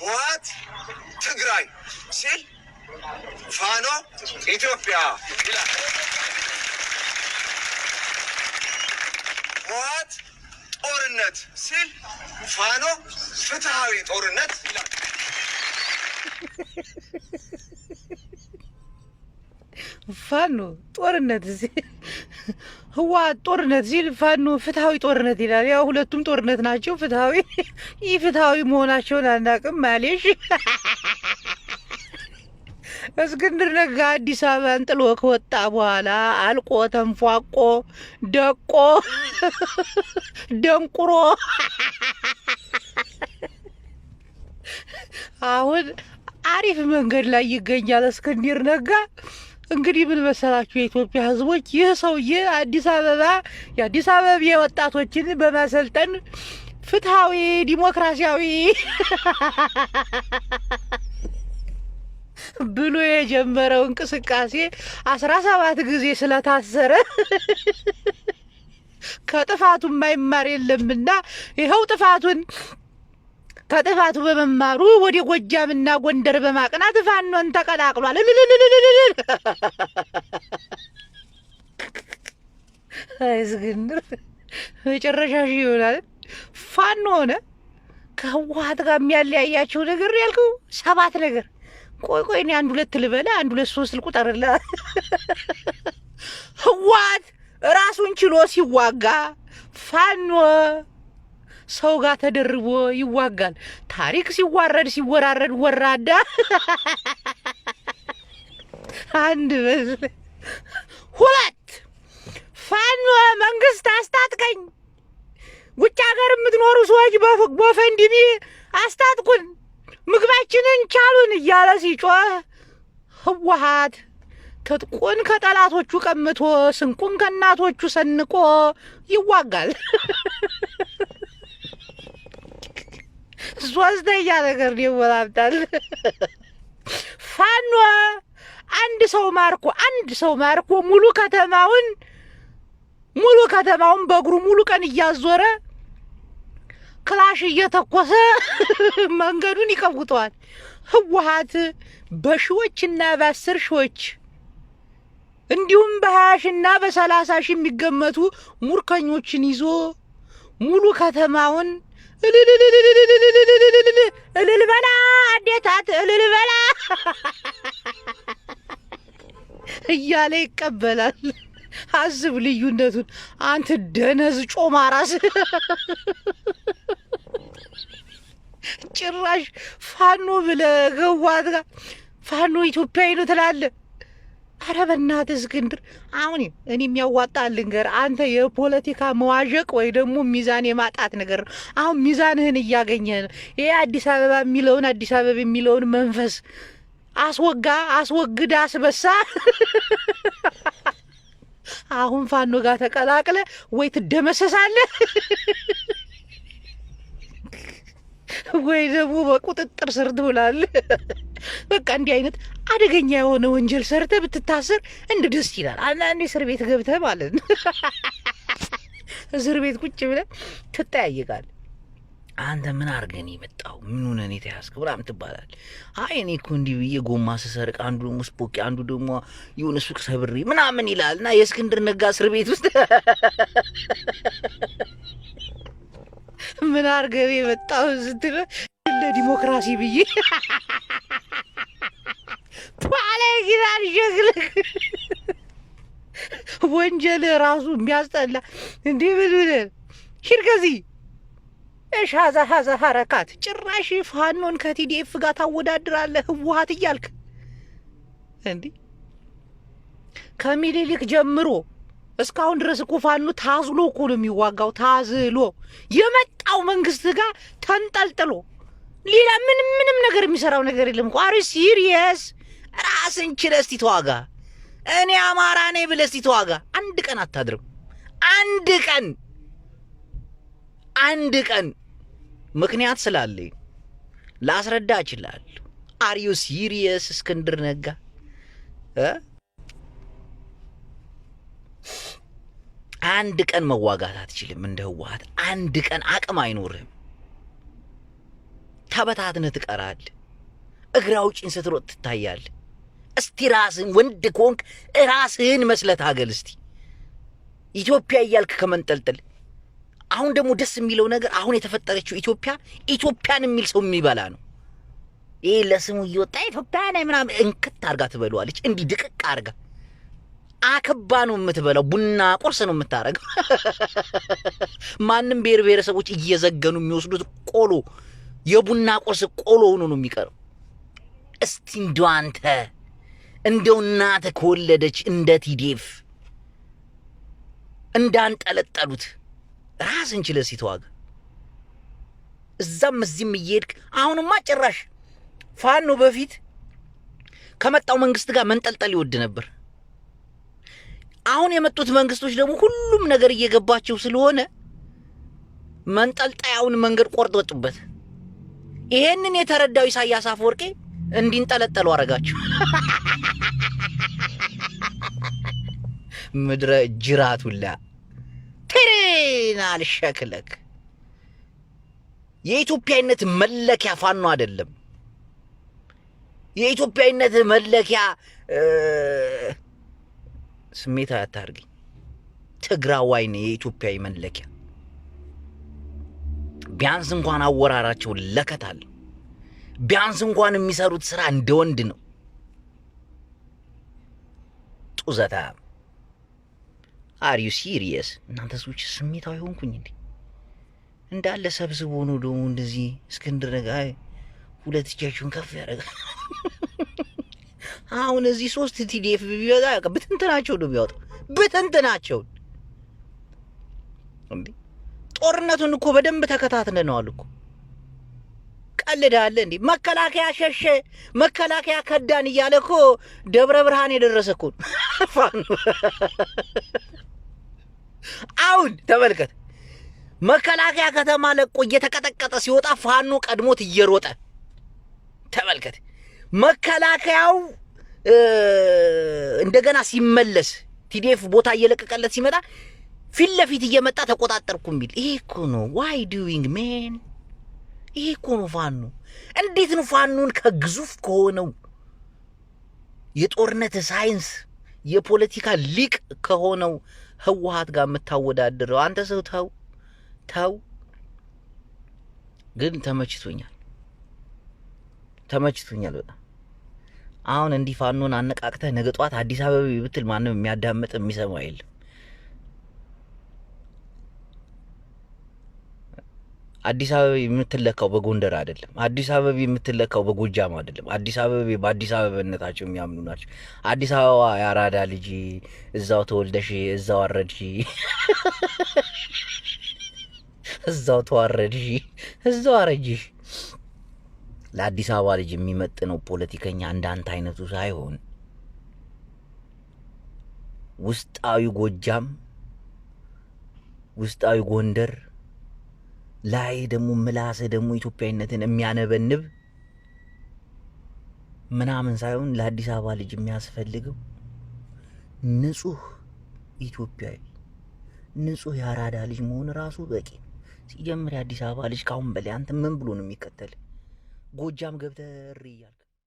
ህወሓት ትግራይ ሲል ፋኖ ኢትዮጵያ ይላል። ህወሓት ጦርነት ሲል ፋኖ ፍትሃዊ ጦርነት ይላል። ፋኖ ጦርነት ህወሓት ጦርነት ሲል ፋኖ ፍትሃዊ ጦርነት ይላል። ያው ሁለቱም ጦርነት ናቸው። ፍትሃዊ ኢፍትሃዊ መሆናቸውን አናውቅም። ማሌሽ እስክንድር ነጋ አዲስ አበባን ጥሎ ከወጣ በኋላ አልቆ ተንፏቆ ደቆ ደንቁሮ አሁን አሪፍ መንገድ ላይ ይገኛል እስክንድር ነጋ። እንግዲህ ምን መሰላችሁ የኢትዮጵያ ሕዝቦች፣ ይህ ሰውዬ አዲስ አበባ የአዲስ አበባ ወጣቶችን በማሰልጠን ፍትሃዊ ዲሞክራሲያዊ ብሎ የጀመረው እንቅስቃሴ 17 ጊዜ ስለታሰረ ከጥፋቱ የማይማር የለምና ይኸው ጥፋቱን ከጥፋቱ በመማሩ ወደ ጎጃምና ጎንደር በማቅናት ፋኖን ተቀላቅሏል። እልልልልልል። አይ እስክንድር መጨረሻ ሺህ ይሆናል። ፋኖ ሆነ ከህወሓት ጋር የሚያለያያቸው ነገር ያልከው ሰባት ነገር። ቆይ ቆይ፣ እኔ አንድ ሁለት ልበላ፣ አንድ ሁለት ሶስት ልቁጠርላ። ህወሓት ራሱን ችሎ ሲዋጋ ፋኖ ሰው ጋር ተደርቦ ይዋጋል። ታሪክ ሲዋረድ ሲወራረድ ወራዳ አንድ በል ሁለት ፋኖ መንግስት አስታጥቀኝ፣ ውጭ ሀገር የምትኖሩ ሰዎች በጎፈንድሚ አስታጥቁን፣ ምግባችንን ቻሉን እያለ ሲጮህ ህወሓት ትጥቁን ከጠላቶቹ ቀምቶ ስንቁን ከእናቶቹ ሰንቆ ይዋጋል። ሶስተኛ ነገር ይወላብጣል። ፋኖ አንድ ሰው ማርኮ ሙሉ ከተማውን በእግሩ ሙሉ ቀን እያዞረ ክላሽ እየተኮሰ መንገዱን ይቀውጠዋል። ህወሓት በሺዎችና በአስር ሺዎች እንዲሁም በ20 ሺና በ30 ሺህ የሚገመቱ ሙርከኞችን ይዞ ሙሉ ከተማውን እልል እልል በላ አዴታት እልል በላ እያለ ይቀበላል። አስብ ልዩነቱን። አንተ ደነዝ ጮማ ራስ ጭራሽ ፋኖ ብለህ ህወሓት ጋር ፋኖ ኢትዮጵያዊ ነው ትላለህ። ኧረ በእናትህ እስክንድር፣ አሁን እኔ የሚያዋጣ ልንገር፣ አንተ የፖለቲካ መዋዠቅ ወይ ደግሞ ሚዛን የማጣት ነገር ነው። አሁን ሚዛንህን እያገኘህ ነው። ይሄ አዲስ አበባ የሚለውን አዲስ አበባ የሚለውን መንፈስ አስወጋ፣ አስወግድ፣ አስበሳ። አሁን ፋኖ ጋር ተቀላቅለ ወይ ትደመሰሳለህ ወይ ደግሞ በቁጥጥር ስር ትውላለህ። በቃ እንዲህ አይነት አደገኛ የሆነ ወንጀል ሰርተህ ብትታሰር እንደ ደስ ይላል። አንዳንዴ እስር ቤት ገብተህ ማለት ነው፣ እስር ቤት ቁጭ ብለህ ትጠያየቃለህ። አንተ ምን አድርገህ ነው የመጣው? ምን ሆነህ ነው የተያዝከው? ምናምን ትባላለህ። አይ እኔ እኮ እንዲህ ብዬ ጎማ ስሰርቅ፣ አንዱ ደግሞ ስፖኪ፣ አንዱ ደግሞ የሆነ ሱቅ ሰብሬ ምናምን ይላል። እና የእስክንድር ነጋ እስር ቤት ውስጥ ምን አድርገህ ነው የመጣው ስትል ለዲሞክራሲ ብዬ ቷላ ይላል። ሸክልህ ወንጀል ራሱ የሚያስጠላ እንዲህ ምን ብለህ ሂድ ከዚህ እሽ ሀዛ ሀዛ ሀረካት ጭራሽ ፋኖን ከ TDF ጋር ታወዳድራለህ ህወሓት እያልክ። እንዲህ ከሚኒሊክ ጀምሮ እስካሁን ድረስ እኮ ፋኖ ታዝሎ እኮ ነው የሚዋጋው። ታዝሎ የመጣው መንግስት ጋር ተንጠልጥሎ ሌላ ምንም ምንም ነገር የሚሰራው ነገር የለም እኮ። Are you serious? ራስን ችለህ እስቲ ተዋጋ። እኔ አማራ ነኝ ብለህ እስቲ ተዋጋ። አንድ ቀን አታድርም። አንድ ቀን፣ አንድ ቀን። ምክንያት ስላለኝ ላስረዳ እችላለሁ። Are you serious እስክንድር ነጋ እ? አንድ ቀን መዋጋት አትችልም። እንደ ህወሓት አንድ ቀን አቅም አይኖርህም። ተበታትነህ ትቀራለህ። እግር አውጪኝ ስትሮጥ ትታያለህ። እስቲ ራስህን ወንድ ከሆንክ ራስህን መስለህ ታገል እስቲ ኢትዮጵያ እያልክ ከመንጠልጠል። አሁን ደግሞ ደስ የሚለው ነገር አሁን የተፈጠረችው ኢትዮጵያ ኢትዮጵያን የሚል ሰው የሚበላ ነው። ይህ ለስሙ እየወጣ ኢትዮጵያ ላይ ምናምን እንክት አርጋ ትበለዋለች። እንዲህ ድቅቅ አርጋ አክባ ነው የምትበላው። ቡና ቁርስ ነው የምታረገው። ማንም ብሔር ብሔረሰቦች እየዘገኑ የሚወስዱት ቆሎ የቡና ቁርስ ቆሎ ሆኖ ነው የሚቀረው። እስቲ እንደው አንተ እንደው እናትህ ከወለደች እንደ TDF እንዳንጠለጠሉት ራስን ችለህ ሲተዋጋ እዛም እዚህም እየሄድክ፣ አሁንማ ጭራሽ ፋኖ በፊት ከመጣው መንግስት ጋር መንጠልጠል ይወድ ነበር። አሁን የመጡት መንግስቶች ደግሞ ሁሉም ነገር እየገባቸው ስለሆነ መንጠልጠያውን መንገድ ቆርጠጡበት። ይሄንን የተረዳው ኢሳያስ አፈወርቂ እንዲንጠለጠሉ አረጋቸው። ምድረ ጅራቱላ ትሬን አልሸክለክ። የኢትዮጵያዊነት መለኪያ ፋኖ አይደለም። የኢትዮጵያዊነት መለኪያ፣ ስሜታዊ አታርግኝ። ትግራዋይ ነው የኢትዮጵያዊ መለኪያ። ቢያንስ እንኳን አወራራቸው ለከት አለ። ቢያንስ እንኳን የሚሰሩት ስራ እንደ ወንድ ነው። ጡዘታ፣ are you serious? እናንተ ሰዎች ስሜታዊ ሆንኩኝ እንዴ? እንዳለ ሰብስቦ ነው ደግሞ እንደዚህ እስክንድር ነጋ ሁለት እጃችሁን ከፍ ያደርጋል። አሁን እዚህ ሶስት TDF ቢበዛ ብትንትናቸው ነው የሚያወጣው። ብትንትናቸውን እንዴ፣ ጦርነቱን እኮ በደንብ ተከታትለነዋል እኮ። ቀልዳለ እንዴ? መከላከያ ሸሸ፣ መከላከያ ከዳን እያለ እኮ ደብረ ብርሃን የደረሰ እኮ ፋኖ። አሁን ተመልከት፣ መከላከያ ከተማ ለቆ እየተቀጠቀጠ ሲወጣ ፋኖ ቀድሞት እየሮጠ ተመልከት። መከላከያው እንደገና ሲመለስ TDF ቦታ እየለቀቀለት ሲመጣ ፊት ለፊት እየመጣ ተቆጣጠርኩ የሚል፣ ይሄ እኮ ነው። Why doing, man? ይሄ እኮ ነው ፋኖ። እንዴት ነው ፋኖን ከግዙፍ ከሆነው የጦርነት ሳይንስ የፖለቲካ ሊቅ ከሆነው ህወሀት ጋር የምታወዳድረው? አንተ ሰው ተው ተው። ግን ተመችቶኛል፣ ተመችቶኛል በጣም። አሁን እንዲህ ፋኖን አነቃቅተህ ነገ ጠዋት አዲስ አበባ ብትል ማንም የሚያዳምጥ የሚሰማ የለም። አዲስ አበባ የምትለካው በጎንደር አይደለም። አዲስ አበባ የምትለካው በጎጃም አይደለም። አዲስ አበባ በአዲስ አበባነታቸው የሚያምኑ ናቸው። አዲስ አበባ የአራዳ ልጅ፣ እዛው ተወልደሽ እዛው አረድሽ፣ እዛው ተዋረድሽ፣ እዛው አረጅሽ። ለአዲስ አበባ ልጅ የሚመጥነው ፖለቲከኛ እንዳንተ አይነቱ ሳይሆን ውስጣዊ ጎጃም፣ ውስጣዊ ጎንደር ላይ ደግሞ ምላስ ደግሞ ኢትዮጵያዊነትን የሚያነበንብ ምናምን ሳይሆን ለአዲስ አበባ ልጅ የሚያስፈልገው ንጹህ ኢትዮጵያዊ፣ ንጹህ የአራዳ ልጅ መሆን ራሱ በቂ። ሲጀምር የአዲስ አበባ ልጅ ካሁን በላይ አንተ ምን ብሎ ነው የሚከተል? ጎጃም ገብተህ እሪ እያልክ